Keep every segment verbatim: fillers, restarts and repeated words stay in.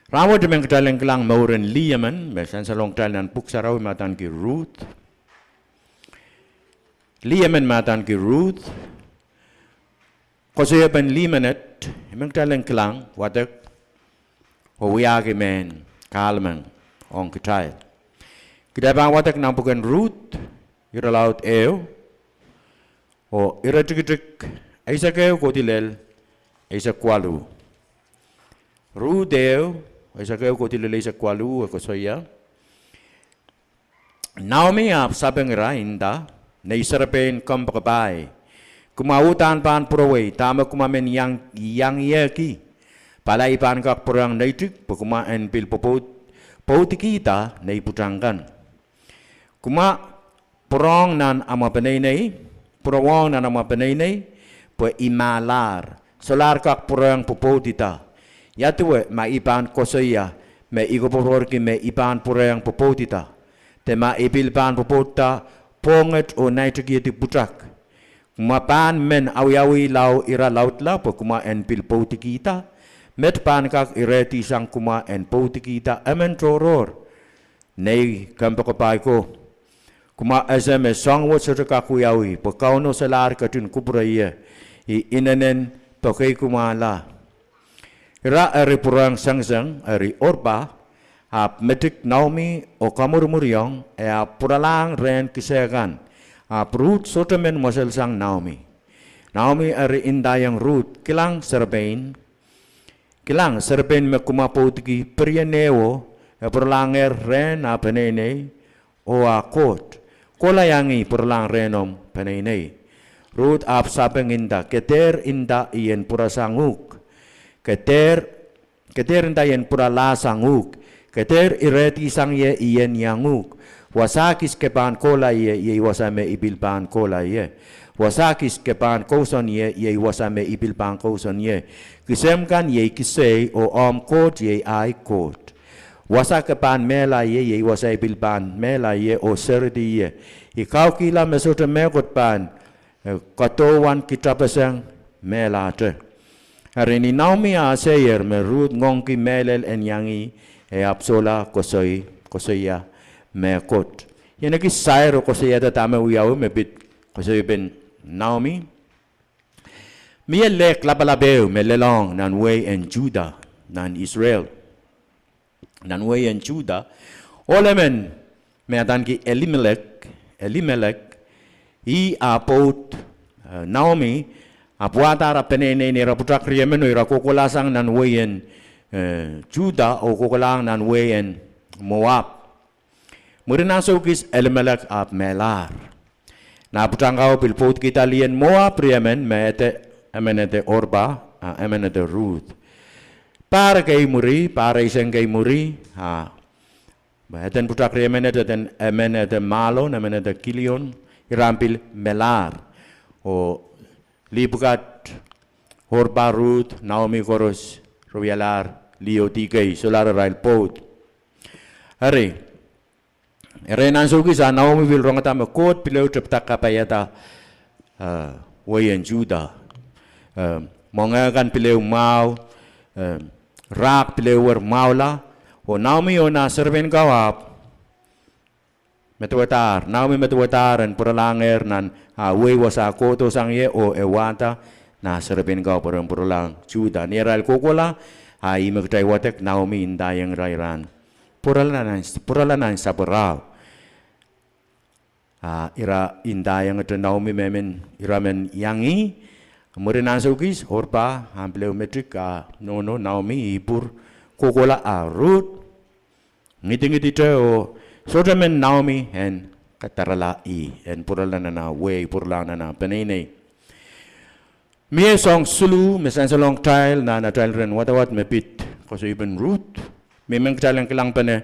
Rahnwet I men kitail en kilang mouren lih emen me sansalohng kitail nan Pwuhk Sarawi me adaneki Ruth. Lih emen me adaneki Ruth. Koasoiepen lih menet I men kitail en kilang wadek oh wiahki mehn kahlemeng ong kitail. Kitail pahn wadek nan pwuken Ruth, irelaud ehu, oh iretikitik eisek ehu kohdi lel eisek waluh. Ruth ehu, eisek ehu kohdi lel eisek waluh, e koasoia: Naomi ahpw sapeng ira, inda, nei serepein kompoakepahi, kumwa uhdahn pahn pwurowei dahme kumwa men iang, iangiehki. Pali I pahn kak pwurehng neitik pwe kumwa en pil pwopwoud, pwoudikihda nei pwutak kan. Kumwa pwurehng nan amwa peneinei, pwurowohng nan amwa peneinei, pwe I mahlahr, solahr kak pwurehng pwopwoudida. Ia duwe ma I pahn koasoia me I koapworopworki me I pahn pwurehng pwopwoudida? De ma I pil pahn pwopwoudida pwohnget oh naitikihedi pwutak? Kumwa pahn men awiawih lao ira laudla pwe kumwa en pil pwoudikihda? Met pahn kak irehdihsang kumwa en pwoudikihda emen tohrohr nei kompoakepahi ko? Kumwa ese me soahng wet sohte kak wiawi, pwe Kauno solahr ketin kupwure ie. I inenen pokeikumwahla. Ira eri pwurehng sengiseng, eri Orpa ahpw metik Naomi oh kamwurimwuriong, e ahpw pwuralahng rehn kise kan. Ahpw Ruth sohte men mweselsang Naomi. Naomi eri indaiong Ruth: Kilang serepein, kilang serepein me kumwa pwoudiki perienewo, e pwuralahngehr rehn ah peneinei oh ah koht. Kohla iang ih pwuralahng rehnomw peneinei. Ruth ahpw sapeng, inda, ke dehr inda I en pwurasang uhk. Ke dehr, ke dehr inda I en pwuralahsang uhk. Ke dehr irehdihsang ie I en iang uhk. Wasa kis ke pahn kohla ie, iei wasa me I pil pahn kohla ie. Wasa kis ke pahn kousoan ie, iei wasa me I pil pahn kousoan ie. Kisehmw kan iei kisei, oh omw koht iei ahi koht. Wasa ke pahn mehla ie, iei wasa I pil pahn mehla ie oh seridi ie. I kaukihla me sohte mehkot pahn, eh, kadohwan kitapeseng mehlahte. Eri ni Naomi ah eseier me Ruth ngoangki mehlel en iang ih, e ahpw solahr koasoi, koasoia mehkot. Ien ekis sair oh koasoiada dahme wiawi me pid koasoiepen Naomi. Mie lehk lapalap ehu me lelohng nan wehi en Suhda, nan Israel. Nan wehi en Suhda, ohl emen me adaneki Elimelek, Elimelek, ih ah pwoud, eh, Naomi, ahpw wahda ara peneinei neira pwutak riemen oh ira kohkohlahsang nan wehi en, eh, Suhda oh kohkohlahng nan wehi en Moap. Mwurin ansou kis Elimelek ahpw mehlahr. Nah pwutak kau pil pwoudikihda lih en Moap riemen me ede, emen ede Orpa, ah emen ede Ruth. Pahr kei mwuri, pahr eisek kei mwuri, ah eden pwutak riemen ede, eden emen ede Mahlon, emen ede Kilion, ira pil mehlahr. Oh lih pwukat, Orpa, Ruth, Naomi koaros, re wialahr lih oh dih kei, solahr arail pwoud. Eri, erein ansou kis ah Naomi pil rongada me Koht pil ehu tepda kapaiada, eh, wehi en Suhda. Eh, mwenge kan pil ehu mwahu, eh, rahk pil ehu wer mwahula, oh Naomi oh nah serepein kau ahpw medewedahr, Naomi medewedahr en pwuralahngehr nan ah wehi wasa kohdo sang ie oh e wahda nah serepein kau pwe ren pwuralahng Suhda. Ni arail kohkohla, ah ih me kitail wadek Naomi indaiong ira, ira en pwurala nan, pwurala nan sapwarahu. Ah ira indaiongete Naomi me men ira men iang ih. Mwurin ansou kis Orpa ahpw pil ehu metik ah nohno Naomi ih pwur kohkohla ah Ruth ngidingidite oh sohte men Naomi en kadarala ih en pwurala nan ah wehi, pwuralahng nan ah peneinei. Mie soahng siluh me sansalohng kitail nan atail iren wadawad me pid koasoiepen Ruth, me I men kitail en kilangpene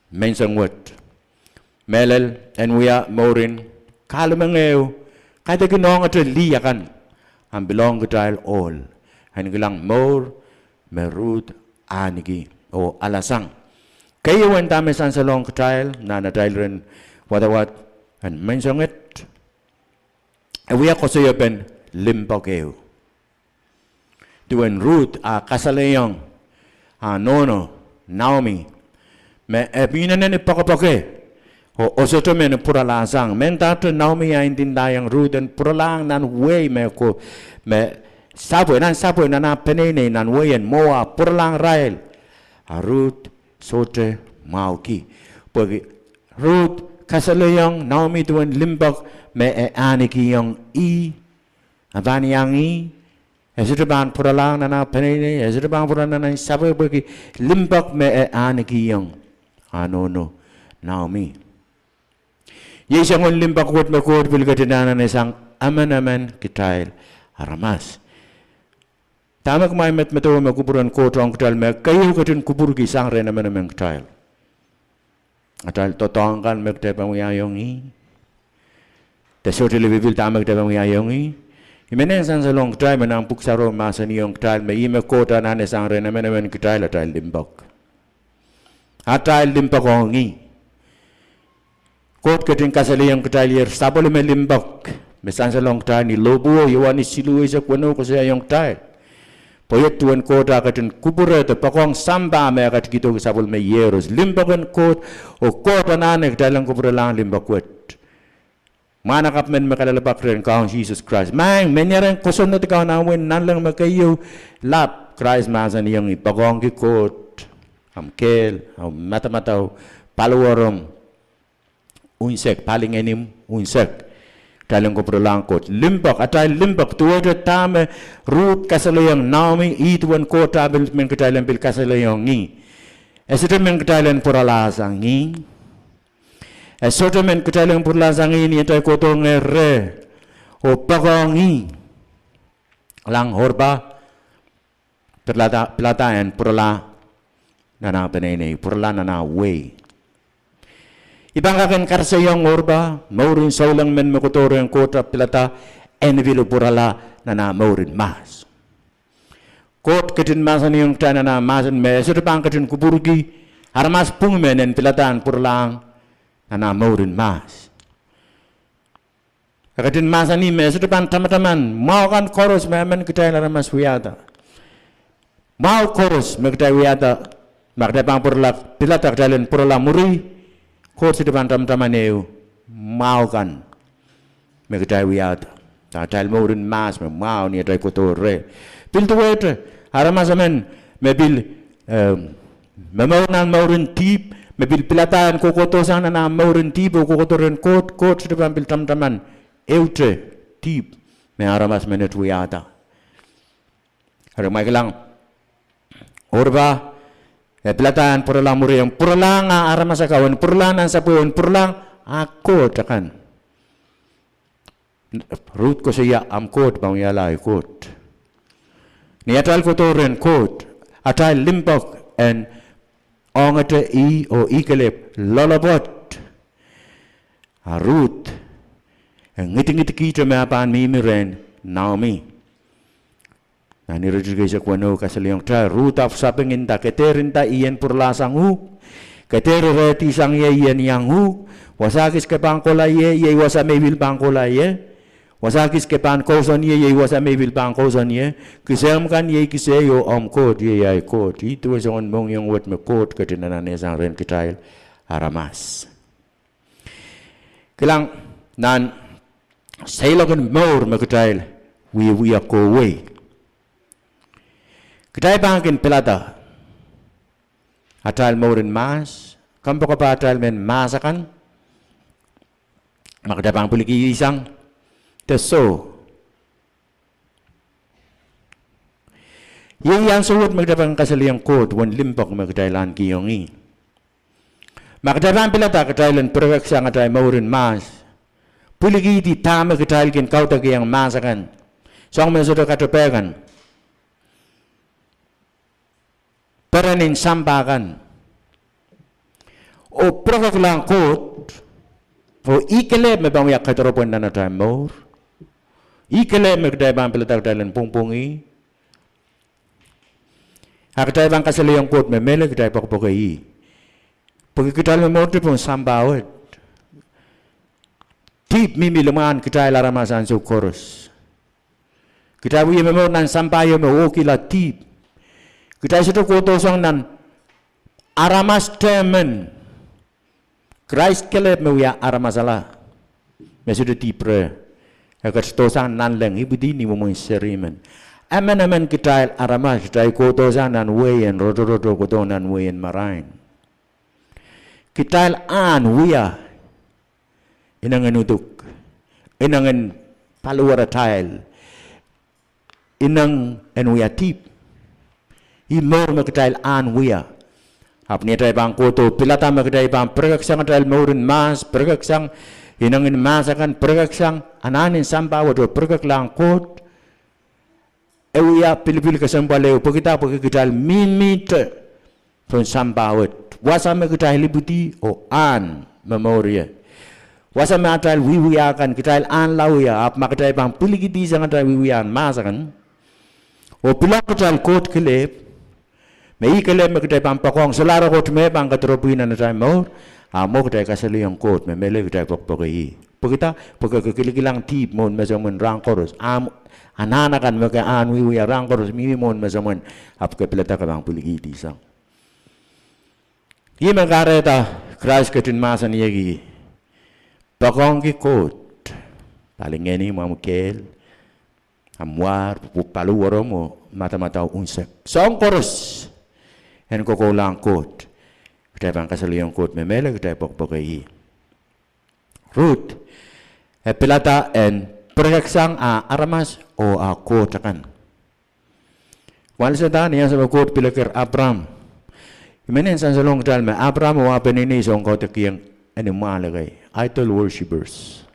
menseng wet. Mehlel en wia mwurin kahlemeng ehu, kaidehkin ohngete lih akan, ahpw pil ong kitail ohl en kilang mour me Ruth ahniki oh alasang. Keieu en dahme sansalohng kitail nan atail iren wadawad en menseng wet, e wia koasoiepen limpoak ehu. Duwen Ruth ah kasalehiong ah nohno, Naomi, me e inenen poakepoake oh e sohte men pwuralahsang. Mendahte Naomi ah ndinda iong Ruth en pwuralahng nan wehi me ko, me sapwe, nan sapwe, nan ah peneinei, nan wehin Moab, pwuralahng irail. Ah Ruth sohte mwahuki. Pwehki Ruth kasalehiong Naomi duwen limpoak me e ahnikihong ih, e pahn iang ih. E sohte pahn pwuralahng nan ah peneinei, e sohte pahn pwuralahng nan ah sapwe pwehki limpoak me e ahnikihong ah nohno Naomi. Iei soangen limpoak wet me Koht pil ketin anahne sang emenemen kitail aramas. Dahme kumwail medemedewe me kupwuren Koht ong kitail me keieu ketin kupwurki sang rehn emenemen kitail? Atail doadoahk kan me kitail pahn wiahiong ih, de sohte lipilipil dahme kitail pahn wiahiong ih. Ih me nen sansalohng kitail me nan pwuhk sarawio mahsanihong kitail me ih me Koht anahne sang rehn emenemen kitail, atail limpoak. Atail limpoak ong ih. Koht ketin kasalehiong kitail ih sapwellime limpoak me sansalohng kitail ni lohpwuo, Iohane siluh eisek weneu koasoiaiong kitail, pwe iet duwen Koht ah ketin kupwure de poakohng sampah me e ketikihdohki sapwellime iehros. Limpoak en Koht, oh Koht anahne kitail en kupwurelahng limpoak wet. Mwahnakapw men me kalelapak rehn Kaun Sises Krais, maing, meniaren kosonned Kaun ah wehin nanleng me keieu lap, Krais mahsanihong ih, poakohngki Koht, ahmw kehl, ahmw madamadau, paliweromw unsek, palingenomw unsek. Kitail en kupwurelahng Koht. Limpoak, atail limpoak, duwehte dahme Ruth kasalehiong Naomi, ih duwen Koht ah pil men kitail en pil kasalehiong ih. E sohte men kitail en pwuralahsang ih. E sohte men kitail en pwuralahsang ih ni atail kohdohngehr reh oh poakohng ih. Kilang, Orpa pilada, pilada en pwurala nan ah peneinei, pwurala nan ah wehi. I pahn kak en karasehiong Orpa, mouren souleng men me kohdo rehn Koht, ahpw pilada en pil pwurala nan ah mouren mahs. Koht ketin mahsanihong kitail nan ah mahsen me e sohte pahn ketin kupwurki aramas pwung men en pilada en pwuralahng nan ah mouren mahs. E ketin mahsanih me e sohte pahn tamataman mwahu kan koaros me emen kitail aramas wiahda. Mwahu koaros me kitail wiahda, ma kitail pahn pwurala, pilada kitail en pwurala mwuri, Koht sohte pahn tamataman ehu mwahu kan me kitail wiahda. Atail mouren mahs me mwahu ni atail kohdo reh. Pil duwehte aramas emen me pil, eh, momour nan mouren dihp, me pil pilada en kohkohdo sang nan ah mouren dihp oh kohkohdo rehn Koht, Koht sohte pahn pil tamataman ehute dihp me aramas menet wiahda. Eri kumwail kilang, Orpa, e pilada en pwurala mwuri, en pwuralahng ah aramas akan, en pwuralahng nan sapwe, en pwuralahng ah koht akan. Ruth koasoia, ahmw Koht pahn wiahla ahi Koht. Ni atail kohdo rehn Koht, atail limpoak en ongete ih oh ih kelehpw loalopwoat. Ah Ruth e ngidingidkihte me e pahn mihmi rehn Naomi. Nan iretikitik eisek weneu kasalehiong kitail, Ruth ahpw sapeng, nda, ke dehr nda ien pwuralahsang uhk, ke dehr irehdi sang ie ien iang uhk. Wasa kis ke pahn kohla ie, iei wasa me I pil pahn kohla ie. Wasa kis ke pahn kousoan ie, iei wasa me I pil pahn kousoan ie. Kisehmw kan iei kisei oh omw Koht iei ahi Koht. Ih duwen soangen mohngiong wet me Koht ketin anahne sang rehn kitail aramas. Kilang, nan seiloak en mour me kitail wiewia kohwei, kitail pahn kin pilada atail mouren mahs, kompoakepahi atail mehn mahs akan, ma kitail pahn pwilikihdi sang de soh. Iei ansou wet me kitail pahn kasalehiong Koht uwen limpoak me kitail ahnikihong ih. Ma kitail pahn pilada kitail en pirekek sang atail mouren mahs, pwilikihdi dahme kitail kin kaudokiong mahs akan, soahng me sohte katepe kan, peren en sampah kan, oh pirekekilahng Koht, oh ih kelehpw me pahn wia kediropw nan atail mour, ih kelehpw me kitail pahn pilada kitail en pwongpwongih, a kitail pahn kasalehiong Koht me mehlel kitail poakepoake ih. Pwehki kitail momourte pohn sampah wet. Dihp mihmi limwahn kitail aramas ansou koaros. Kitail wie momour nan sampah ieu me ohkihla dihp. Kitail sohte kohdohsang nan aramas tehmen. Krais kelehpw me wia aramasala, me sohte dihp reh. E ketidohsang nanleng ipwidi ni mwomwen seri men. Emenemen kitail aramas, kitail kohdohsang nan wehin rotoroto, kohdo nan wehin marain. Kitail ahn wia ineng en uduk, ineng en paliwaratail, ineng en wia dihp. Ih mour me kitail ahn wia. Ahpw ni atail pahn kohdo pilada me kitail pahn pirekeksang atail mouren mahs, pirekeksang ineng en mahs akan, pirekeksang anahn en sampah wet oh pirekeklahng Koht, e wia pilipil kesempwal ehu. Pwekida? Pwehki kitail mihmihte pohn sampah wet, wasa me kitail ipwidi oh ahn momour ie. Wasa me atail wiewia kan, kitail ahnla wia, ahpw ma kitail pahn pwilikihdi sang atail wiewia en mahs akan oh pilohng kitail Koht kelehpw, me ih kelehpw me kitail pahn poakohng, solahr Koht me pahn kediropw nan atail mour, a mwo kitail kasalehiong Koht me mehlel kitail poakpoake ih. Pwekida? Pwehki e kilikilang dihp mwohn mesomwen rahn koaros. Ahmw anahn akan me ke ahn wiewia rahn koaros mihmi mwohn mesomwen, ahpw ke pilada ke pahn pwilikihdi sang. Ih me kahrehda Krais ketin mahsanihong ie, poakohngki Koht, pali ngeni, mwomwen kehl, ahmw war, paliwaromw, madamadau, unsek, soahng koaros en kokohlahng Koht. Kitail pahn kasalehiong Koht me mehlel kitail poakpoake ih. Ruth, e pilada en pirekeksang ah aramas oh ah koht akan. Kumwail sansal ni ansou me Koht pil eker Apram, I men en sansalohng kitail me Apram oh ah peneinei sounkaudekiong eni mwahl ekei, idol worshippers.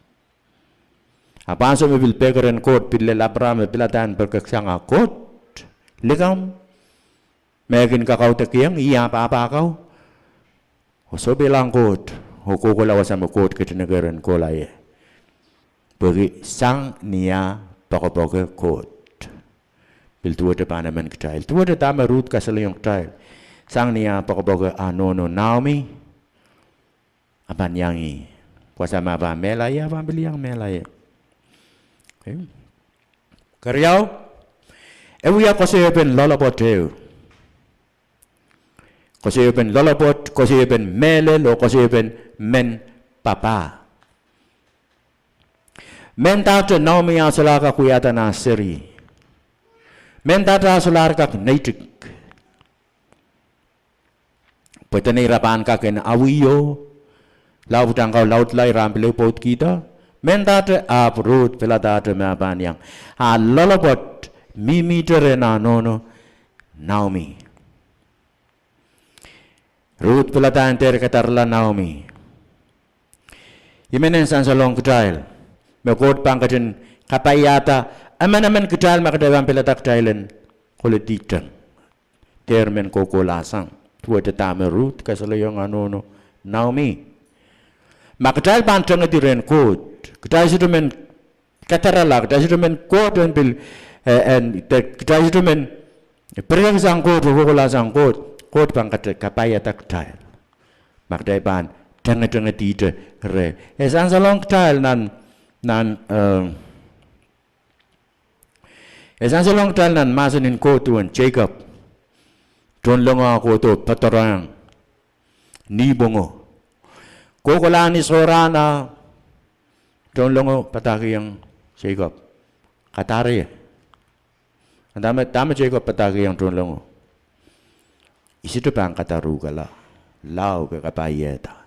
Ahpw ansou me pil pehker en Koht, pil lel Apram me pilada en pirekeksang ah koht likamw, me e kin kakaudekiong, ih ah pahpa kau, oh sohpeilahng Koht oh kohkohla wasa me Koht ketin eker en kohla ie, pwehki sang ni ah poakepoake Koht. Pil duwehte pahn emen kitail, duwehte dahme Ruth kasalehiong kitail. Sang ni ah poakepoake ah nohno Naomi, a pahn iang ih. Wasa me ah pahn mehla ie, a pahn pil iang mehla ie. Keriau, e wia koasoiepen loalopwoat ehu. Koasoiepen loalopwoat, koasoiepen mehlel, oh koasoiepen men papah. Mendahte Naomi ah solahr kak wiahda nah seri, mendahte ah solahr kak neitik, pwe dene ira pahn kak en awio, lao pwutak kau laudla, ira pil ehu pwoudkihda. Mendahte, ahpw Ruth piladahte me ah pahn iang. Ah loalopwoat mihmihte rehn ah nohno Naomi. Ruth pilada en dehr kadarala Naomi. I men en sansalohng kitail me Koht pahn ketin kapaiada emenemen kitail ma kitail pahn pilada kitail en koledi teng, dehr men kohkohla sang, duwehte dahme Ruth kasalehiong ah nohno Naomi. Ma kitail pahn tengedi rehn Koht, kitail sohte men kadarala, kitail sohte men Koht en pil, eh, en, de, kitail sohte men pirekeksang Koht oh kohkohla sang Koht, Koht pahn kate, kapaiada kitail ma kitail pahn tengetengedihte reh. E sansalohng kitail nan, nan, eh, e sansalohng kitail nan mahsen en Koht duwen Jacob, tohnlengo ah kohdo poadoarehng nipwongo, kohkohla ni sohrahn ah tohnlengo padahkihong Jacob, kadar ie. Dahme, dahme Jacob padahkihong tohnlengo? I sohte pahn kadaruhkala, lao ke kapaiada.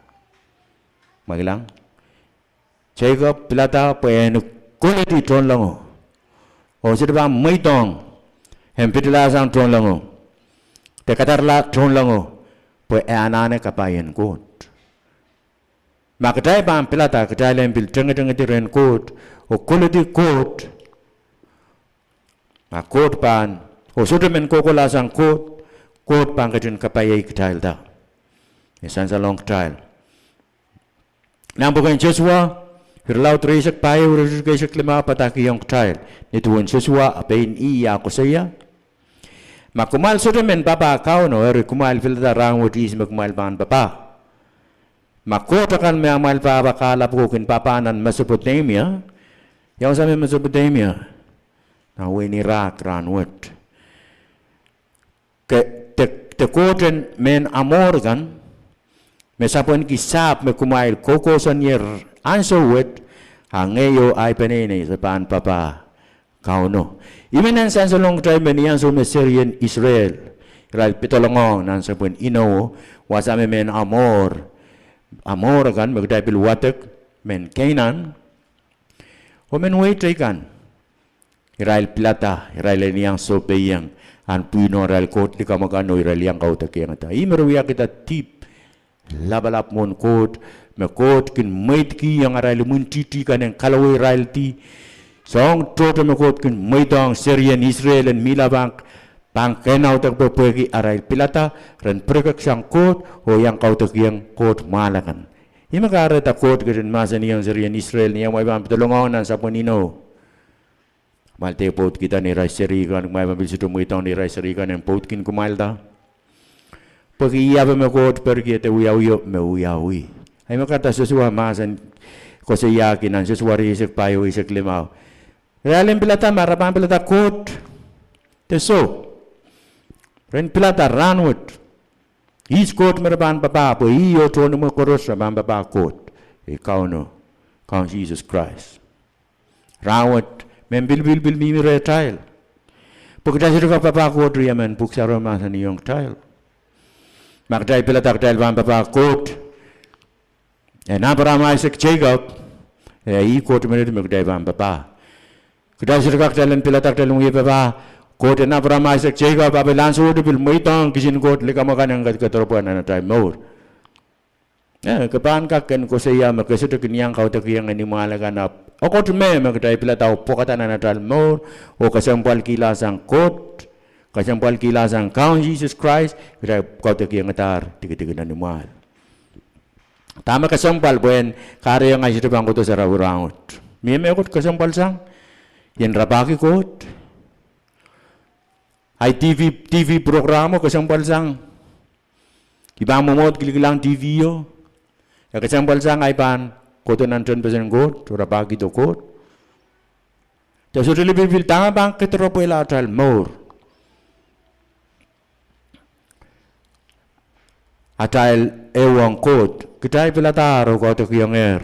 Ma kilang, Jacob pilada pwe en koledi tohnlengo, oh sohte pahn mweidohng en pitala sang tohnlengo de kadarala tohnlengo, pwe e anahne kapaien Koht. Ma kitail pahn pilada kitail en pil tengetengedi rehn Koht oh koledi Koht, ma Koht pahn, oh sohte men kohkohla sang Koht, Koht pahn ketin kapaiai kitailda. E sansalohng kitail nan pwuken Sosua, irelaud rieisek pahieu, iretikitik eisek limau padahkihong kitail, ni duwen Sosua, a pein ih ah koasoia, ma kumwail sohte men papah Kauno, eri kumwail pilada rahn wet ihs me kumwail pahn papah. Ma koht akan me amwail pahpa kahlap ko kin papah nan Mesopotamia, ia wasa me Mesopotamia? Nan wehin Iraq rahn wet. Ke, de, de koht en mehn Amor kan, me sapwenki sahpw me kumwail koukousoanehie ansou wet, a ngehi oh ahi peneinei se pahn papah Kauno. Ih me nan sansalohng kitail me ni ansou me serien Israel irail pedolongohng nan sapwen inou, wasa me mehn Amor, Amor kan me kitail pil wadek, mehn Kenan, oh mehn wehi teikan, irail pilada, irail en iang sohpeiong ahn pwihno arail koht likamw akan oh irail iang kaudokiongada. Ih me re wiahkihda dihp lapalap mwohn Koht, me Koht kin mweidkihong arail imwintihti kan en kalowe iraildi. Soahng tohto me Koht kin mweidohng serien Israel en mihla pahn, pahn kehnaudekpe pwehki arail pilada, ren pirekeksang Koht oh iang kaudokiong Koht mwahl akan. Ih me kahrehda Koht ketin mahsanihong serien Israel ni amwail pahn pedolongohng nan sapwen inou, kumwail dehr pwoudkihda neirail seri kan, kumwail pahn pil sohte mweidohng neirail seri kan en pwoudkin kumwailda. Pwehki ih ape me Koht perkihete wiawio me wiawi. Ih me kahrehda Sosua mahsen koasoiahki nan Sosua rieisek pahieu, eisek limau, irail en pilada ma re pahn pilada Koht de soh, ren pilada rahnwet. Ihs Koht me re pahn papah? Pwe ih oh tohn imwe koaros re pahn papah Koht, ei Kauno, Kaun Sises Krais. Rahnwet, mehn pilipil pil mihmi rehtail. Pwe kitail sohte kak papah Koht riemen, Pwuhk Sarawi mahsanihong kitail, ma kitail pilada kitail pahn papah Koht en Apraam, Aisek, Seikop, e ih Koht menet me kitail pahn papah. Kitail sohte kak kitail en pilada kitail en wie papah Koht en Apraam, Aisek, Seikop, ahpw e ansou wet pil mweidohng kisin koht likamw akan en ked, kediropwe nan atail mour. Eh, ke pahn kak ken koasoia me ke sohte kin iang kaudokiong en imwahl akan, ahpw okot me, me kitail pilada oh pwokada nan atail mour, oh kesempwalkihla sang Koht, kesempwalkihla sang Kaun Sises Krais, kitail kaudokiongadahr dikedik nan imwahl. Dahme kesempwal pwehn kahrehiong ahi sohte pahn kohdo sarawi rahnwet? Mie mehkot kesempwal sang? I en rapahki Koht? Ahi TV, TV program o kesempwal sang? I pahn mwomwohd kilikilang TV o? E kesempwal sang ahi pahn kohdo nan tehnpesen Koht oh rapahkihdo Koht? De sohte lipilipil dahme pahn kediropwehla atail mour, atail ehuong Koht, kitail piladahr oh kaudokiongehr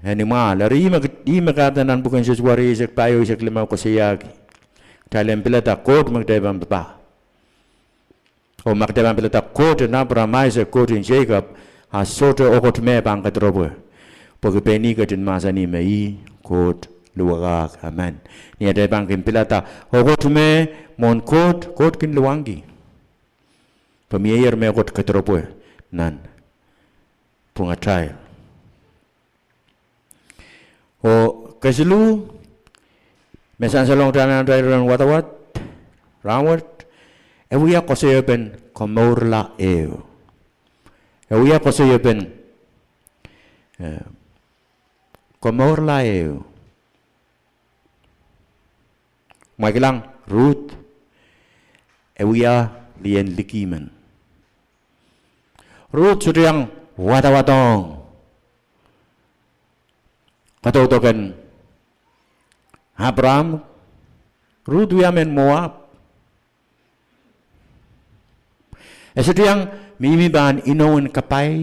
en imwahl. Eri ih me, ih me kahrehda nan pwuken Sosua rieisek pahieu, eisek limau koasoiahki, kitail en pilada Koht me kitail pahn papah. Oh ma kitail pahn pilada Koht en Apraam, Aisek, Koht en Seikop, a sohte okot me pahn kediropwe. Pwehki pein ih ketin mahsanih me ih Koht luwakahk, amen. Ni atail pahn kin pilada okot me mwohn Koht, Koht kin luwangki. Pwe mieier mehkot kediropwe nan pwungatail. Oh kesiluh me sansalong nan atail iren wadawad rahnwet, e wia koasoiepen komourla ehu. E wia koasoiepen, eh, komourla ehu. Kumwail kilang Ruth, e wia lien liki men. Ruth sohte iang wadawadohng kadaudoken Apraam. Ruth wia mehn Moap. E sohte iang mihmi pahn inoun kapai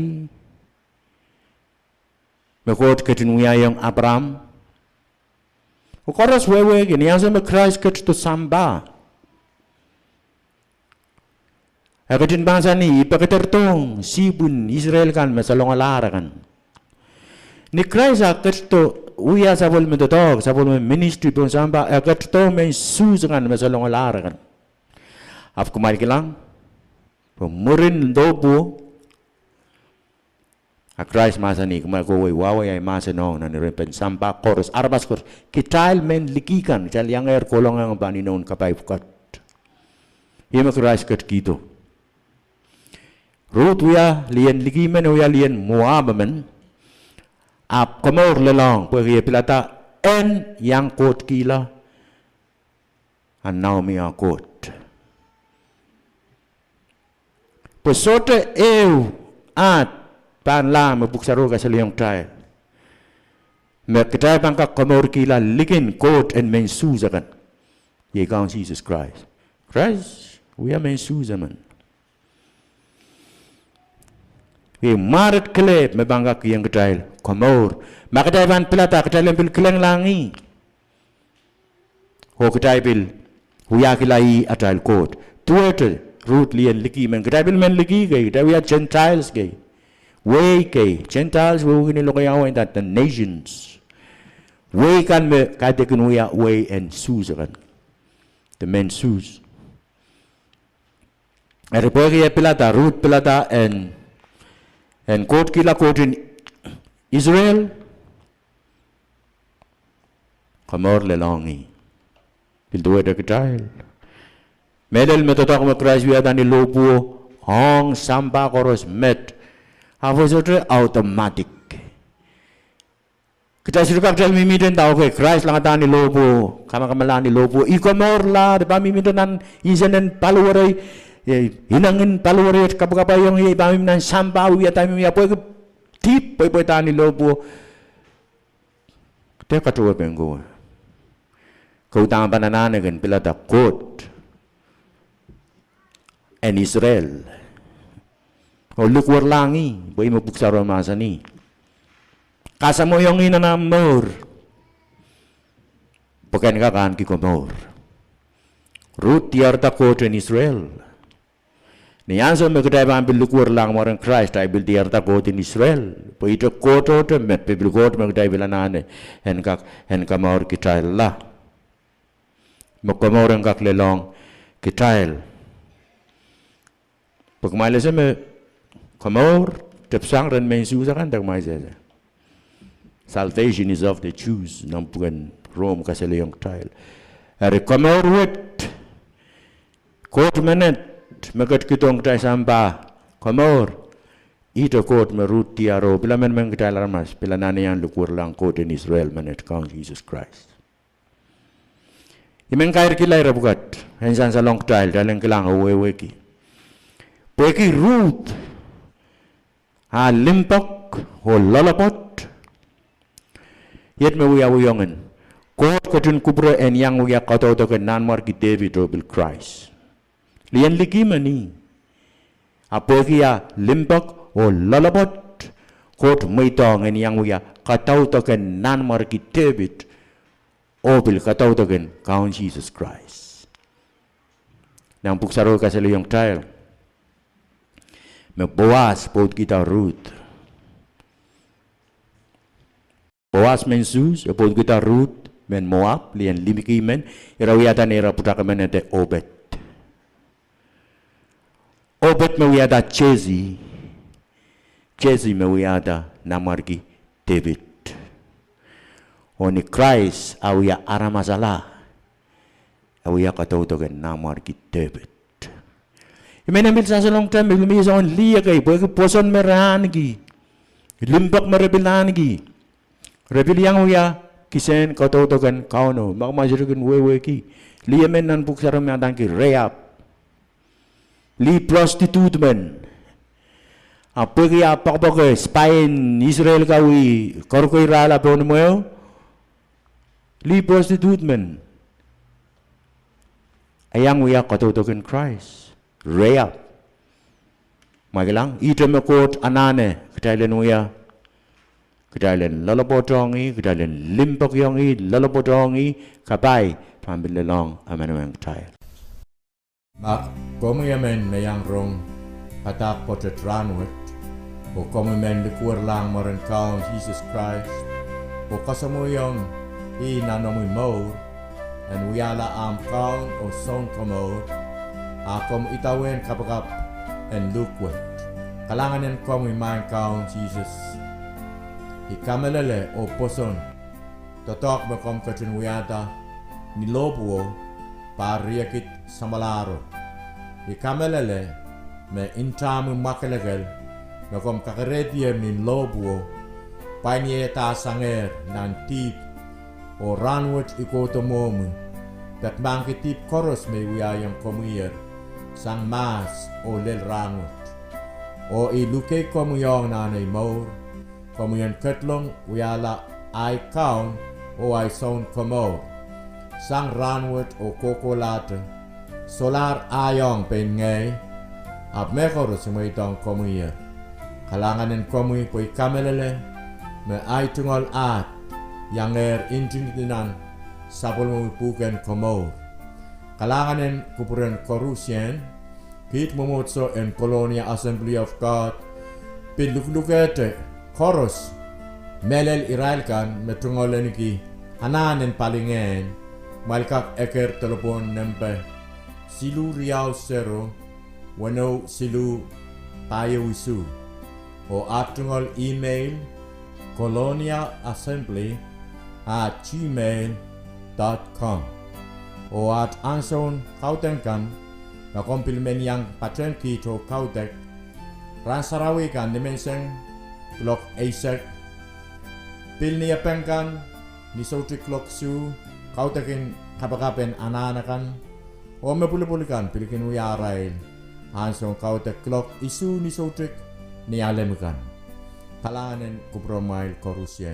me Koht ketin wiahiong Apraam. Oh koaros wehwehki ni ansou me Krais ketido sampah, e ketin mahsanih, I pekederdohng sihpw en Israel kan me salongalahr akan. Ni Krais a ketido wia sapwellime doadoahk, sapwellime ministry pohn sampah, e ketido mehn Suhs akan me salongalahr akan. Ahpw kumwail kilang, pwe mwurin dohpwuo, a Krais mahsanih, Kumwail kohwei wahwei ahi mahseno nan irepen sampah koaros, aramas koaros, kitail mehn liki kan, kitail iangehr kohlongohng pahn inoun kapai pwukat. Ih me Krais ketikihdo. Ruth wia lien liki men, e wia lien Moap men, ahpw komour lelohng pwehki e pilada en iang kohkihla ahn Naomi ah koht. Pwe sohte ehu ahd pahn lahng me Pwuhk Sarawi kasalehiong kitail me kitail pahn kak komourkihla likin Koht en mehn Suhs akan, iei Kaun Sises Krais. Krais Wia mehn Suhs emen. Ih mwaren kelehpw me pahn kak kihong kitail komour. Ma kitail pahn pilada kitail en pil kilenglahng ih, oh kitail pil wiahkihla ih atail Koht. Duwehte Ruth lien liki men, kitail pil men liki kei, kitail wia Gentiles kei. Wehi kei, Gentiles wehwehki ni lokaiahn wehi, that the nations. Wehi kan me kaidehn kin wia wehi en Suhs akan, de mehn Suhs. Eri pwehki e pilada, Ruth pilada en, en kohkihla Koht en Israel, komour lelohng ih. Pil duwehte kitail. Mehlel me doadoahk me Krais wiahda ni lohpwuo ong sampah koaros met, ahpw e sohte automatic. Kitail sohte kak kitail mihmihte nda, okay, Krais langada ni lohpwuo, kamakamala ni lohpwuo, I komourla, de pahn mihmihte nan insenen paliwerei, eh, inengin paliwerei et kapwakapwaiong ie, I pahn mihmi nan sampah wiahda, mihmi ia pwehki dihp pweipweida ni lohpwuo. Dehr katohwepen kowe. Ke uhdahn pahn anahne kin pilada Koht en Israel oh likwerlahng ih, pwe ih me Pwuhk Sarawi mahsanih, kasamwoiong ih nan ahmw mour, pwe ken kak ahneki komour. Ruth diarada Koht en Israel. Ni ansou me kitail pahn pil likwerlahng mwaren Krais, kitail pil diarada Koht en Israel, pwe ihte Kohtohte met, pil Koht me kitail pil anahne en kak, en komour kitailla, me komour en kak lelohng kitail. Pwe kumwail ese me komour tepsang rehn mehn Suhs akan, de kumwail ese, salvation is of the Jews, nan pwuken Rom kasalehiong kitail. Eri komour wet, Koht menet me ketikihdohng kitail sampah, komour, ihte Koht me Ruth diaro, pil emenemen kitail aramas pil anahne iang likwerlahng Koht en Israel menet, Kaun Sises Krais. I men kairkihla ire pwukat en sansalong kitail, kitail en kilang oh wehwehki, pwehki Ruth ah limpoak oh loalopwoat, iet me wiawihongen, Koht ketin kupwure en iang wia kadaudok en Nanmwarki Depit oh pil Krais. Lien liki men ih. Ahpw pwehki ah limpoak oh loalopwoat, Koht mweidohng en iang wia kadaudok en Nanmwarki Depit oh pil kadaudok en Kaun Sises Krais. Nan Pwuhk Sarawi kasalehiong kitail me Poas pwoudikihda Ruth. Poas mehn Suhs e pwoudikihda Ruth mehn Moap, lien liki men, ira wiahda neira pwutak emen ede Opet. Opet me wiahda Jesi, Jesi me wiahda Nanmwarki Depit. Oh ni Krais a wia aramas ala, e wia kadaudok en Nanmwarki Depit. I men en pil sansalong kitail me pil mie soangen lih ekei, pwehki pwoson me re ahneki, limpoak me re pil ahneki, re pil iang wia kisehn kadaudok en Kauno. Ma kumwail sohte kin wehwehki, lih emen nan Pwuhk Sarawi me adaneki Reap, lih prostitute men. Ahpw pwehki ah poakepoake spy en Israel kawi, karukeirahla pohn imweo, lih prostitute men, e iang wia kadaudok en Krais, Reap. Ma kilang, ihte me Koht anahne kitail en wia, kitail en loalopwoatohng ih, kitail en limpoakiong ih, loalopwoatohng ih, kapai pahn pil lelohng emenemen kitail. Ma komwi emen me iang rong padahk pwoatet rahnwet, oh komwi men likwerlahng mwaren Kaun Sises Krais, oh kasamwoiong ih nan omwi mour en wiahla ahmw Kaun oh Sounkomour, a komw idawehn kapakap en luhk wet. Kalahngan en komwi Maing Kaun Sises. I kamehlele oh pwoson doadoahk me komw ketin wiahda ni lohpwuo, pahr riekid samwalahro. I kamehlele me ntahmwi mwakelekel me komw kakerehdi ni lohpwuo, pwain iehda sangehr nan dihp, oh rahnwet I kohdo mwohmwi, peki mahkki dihp koaros me I wiahiong komwiher sang mahs oh lel rahnwet. Oh I luke komwi ong nan ei mour, komwi en ketlong wiahla ahi Kaun oh ahi Sounkomour, sang rahnwet oh kohkohlahte, solahr ahiong pein ngehi, ahpw mehkoaros I mweidohng komwiher. Kalahngan en komwi pwe I kamehlele me ahi tungoal ahd iangehr ntingdi nan sapwellimomwi pwuhken komour. Kalahngan en kupwuren koarusie. Kiht mwomwohdiso en Colonia Assembly of God pil luhlukehte koaros, mehlel irail kan me tungoal ahniki anahn en palingehn, kumwail kak eker delepwohn nempe siluh riau sero, weneu siluh pahieu isuh. Oh aht tungoal email, colonia assembly at gmail dot com. Oh aht ansoun kaudok kan, ma komw pil men iang patehng kiht oh kaudok, rahn sarawi kan nimenseng kuloak eisek, pil Niepeng kan ni soutik kuloak isuh, kaudok en kapakap en anahn akan, oh me pwulopwul kan pil kin wia arail ansoun kaudok kuloak isuh ni soutik Nialem kan. Kalahngan en kupwuromwail koarusie.